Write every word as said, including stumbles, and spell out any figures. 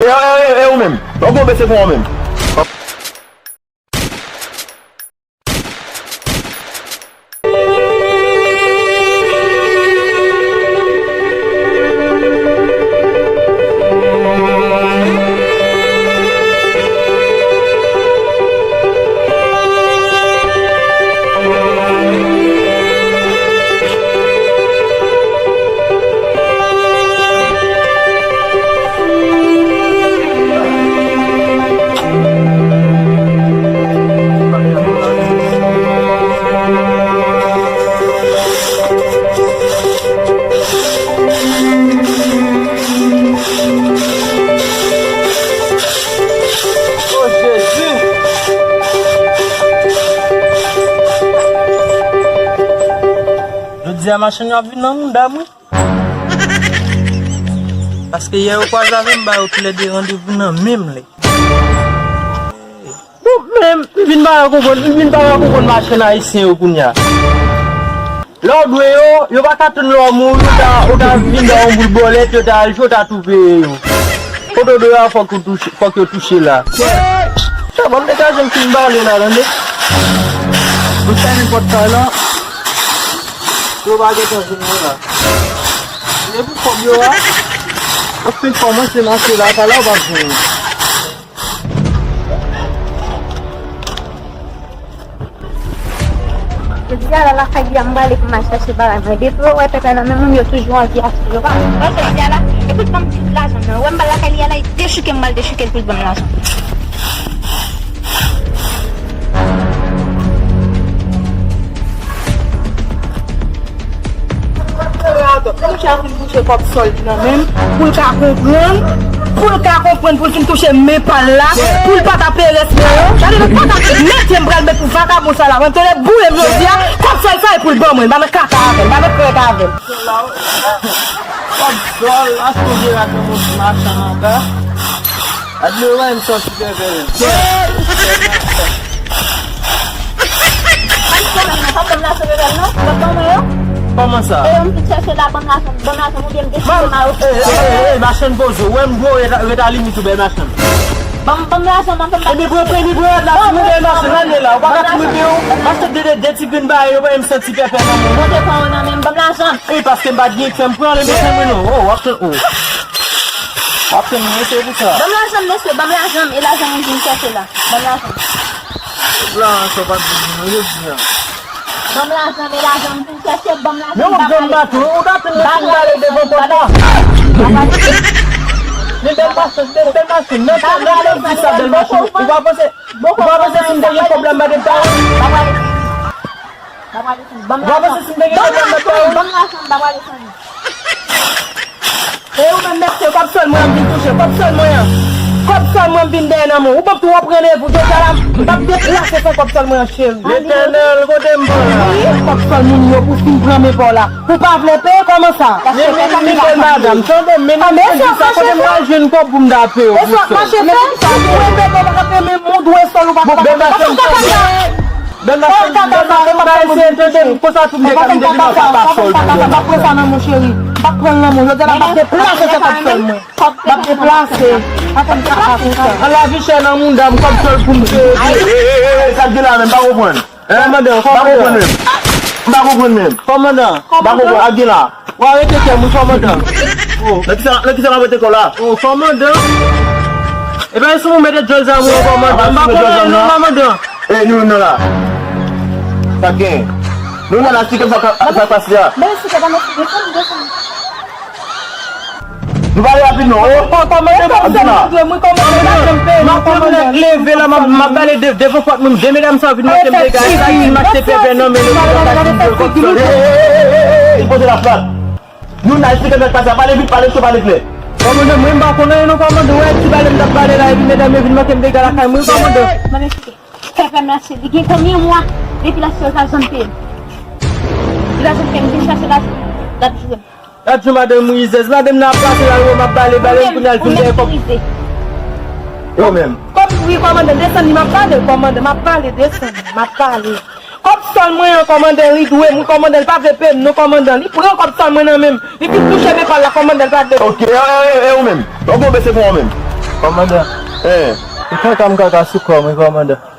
E, e, e, e ou menm? Ou gon bese pou ou menm? O Jezi! Jodi a machann yo ap vin nan mouda m wi. Paske yè yo kwaze avè m, ba yo toulède randevou nan menm lè. Bon, men, m vin pa ka konprann, m vin pa ka konprann machann ayisyen yo kounye a. Lè w dwe yo, yo pa ka tann lè w mouri, ou ta, ou ta vin ba yo yon boul bòlèt, yo ta al jwe, ou ta tou peye yo. Kote w dwe a, fòk yo touche, fòk yo touche la. Sa, ban m degaje m fin pale la, tande. Mwen fè nenpòt sa la. Yo pa gentan vin mwen la. Depi kòb yo a, ap fin kòmanse mache la, talè w p ap jwenn. Jodi a la, lakay li a, m prale pou m al chache bagay mwen. Depi yo wè pepe nan men moun, yo toujou anvi achte. Yo pa wè jodi a la, epi l ban m ti lajan nan. Ou wè m ba l lakay li a la, li dechouke m, m al dechouke l pou l ban m lajan. Mouche a fin touche kòb sòl li nan men l, pou l ka konprann, pou l ka konprann, pou l fin touche men pa l la, pou l pa ta peye rès mwen yo. Gade nan kaka mete m pral met pou vakabon sa la. Mwen tande boule m jodi a, kòb sòl sa e pou l ban mwen, m pa nan kaka avè l, m pa nan krèk avè l. Kòb sòl, achte yon vye rad nan men yon ti machann anba. Admire wè m sòti pèpè menm. Kòman sa? Machann poze, ou wè m dwe reta, reta limit ou bèl machann. Ban m, ban m lajan, ban m, ban m lajan. Epi bwè, epi bwè, la, si mwen bèl machann, ale la, ou pa ka touye yo. Machann de, de, de ti grenn bagay, yo pa menm santi pèpè nan men. Mwen te pran nan men m, ban m lajan. E paske m pa t gen k fè m pran, le machann mwen non. Oh, w ap tann, oh. W ap tann mwen, se pou sa. Ban m lajan m, mesye, ban m lajan m, e lajan m vin chèche la. Ban m lajan m. La, sa pa t bon, non, jodi a. Ban m lajan m, e lajan m vin chèche, ban m lajan m, pa pale. Men w ap jwenn mato, ou ta tann mwen fin pale devan pòt la. Men bèl machann, bèl, bèl machann, nan tan, nan tan di sa, bèl machann. Ou pa panse, ou pa panse si m te gen kòb la, m pa t ap pale? Pa pale. Pa pale. Ban m lajan m. Ban m lajan m, ban m lajan m, pa pale. E ou menm mesye, kòb sòl mwen an m vin touche, kòb sòl mwen an. Kòb sòl mwen m vin dèyè nan men w. Ou ban m twòp randevou, jodi a la, m p ap deplase san kòb sòl mwen an, cheri. Letènèl, kote m pran la? Wi, kòb sòl moun yo pou fin pran men pa w la. Ou pa vle peye, kòman sa? Paske men, men, men, men, madanm, tande m, men, men, men, sa, kote m pral jwenn kòb pou m ta peye w pou sòl? Mache fè, ou dwe peye, ou pa ka peye, men ou dwe sòl, ou pa ka peye. Bèl machann, bèl machann, bèl machann, tande m, konsa tou m te ka, m te vin an papa sòl pou mwen. M ap pran sa nan men w, cheri. M ap pran l nan men w. Jodi a la, m ap deplase san kòb sòl mwen. M ap deplase. An lavi chè nan mouda m, kòb sòl pou m peye. Ey, ey, ey, ey, sa k gen la menm, m pa konprann. Hein? Kòmandan, m pa konprann menm. M pa konprann menm. Kòmandan. M pa konprann, sa k gen la? W arete kè m wi, kòmandan. Oh. Nan kisa, nan kisa m ap rete kò w la? Oh, kòmandan. Epa e sou mwen mete djòl zam ou an, kòmandan. M pa konn anyen non, kòmandan. Ey, nou menm nan la. Sa k gen? Nou nan la, si kòm sa, sa k pase a. Men si kè pa nan desann, desann. Nou pale rapid non, oh. Kòmandan, kòmandan, m ap janm peye non, kòmandan. Leve la, m ap, m ap pale de, devan pòt mwen, de medam sa yo vin manke m dega, sa ki m achte pèpè nan men yo, pou yo pa di m de kòb sòl. Ey, ey, ey, ey, ey, poze la flat. Nou nan esplike sa k pase a, pale vit, pale cho, pale klè. Kòmandan, mwen m pa konn anyen non, kòmandan, ou wè ti pale m t ap pale la, epi medam yo vin manke m dega lakay mwen, kòmandan. Ban m esplike. Pèpè m lache, li gen konbyen mwa depi l achte l pa janm peye m? Li pa janm peye m, vin chache lajan l ap jwe m. Gad jan madanm rizèz, madanm nan ap pase la, yo m ap pale, pale, kounye a l vin dèyè kòb. Yo menm. Kòm, wi, kòmandan, desann li, m ap pale, kòmandan, m ap pale, desann li, m ap pale. Kòb sòl mwen an, kòmandan, li dwe m, wi, kòmandan, li pa vle peye m, non, kòmandan, li pran kòb sòl mwen nan men m, li fin touche men pa l la, kòmandan, li pa vle. Ok, e, e, e, e ou menm? Ou gon bese pou ou menm? Kòmandan. Hein. E kaka m kaka sou kò mwen, kòmandan.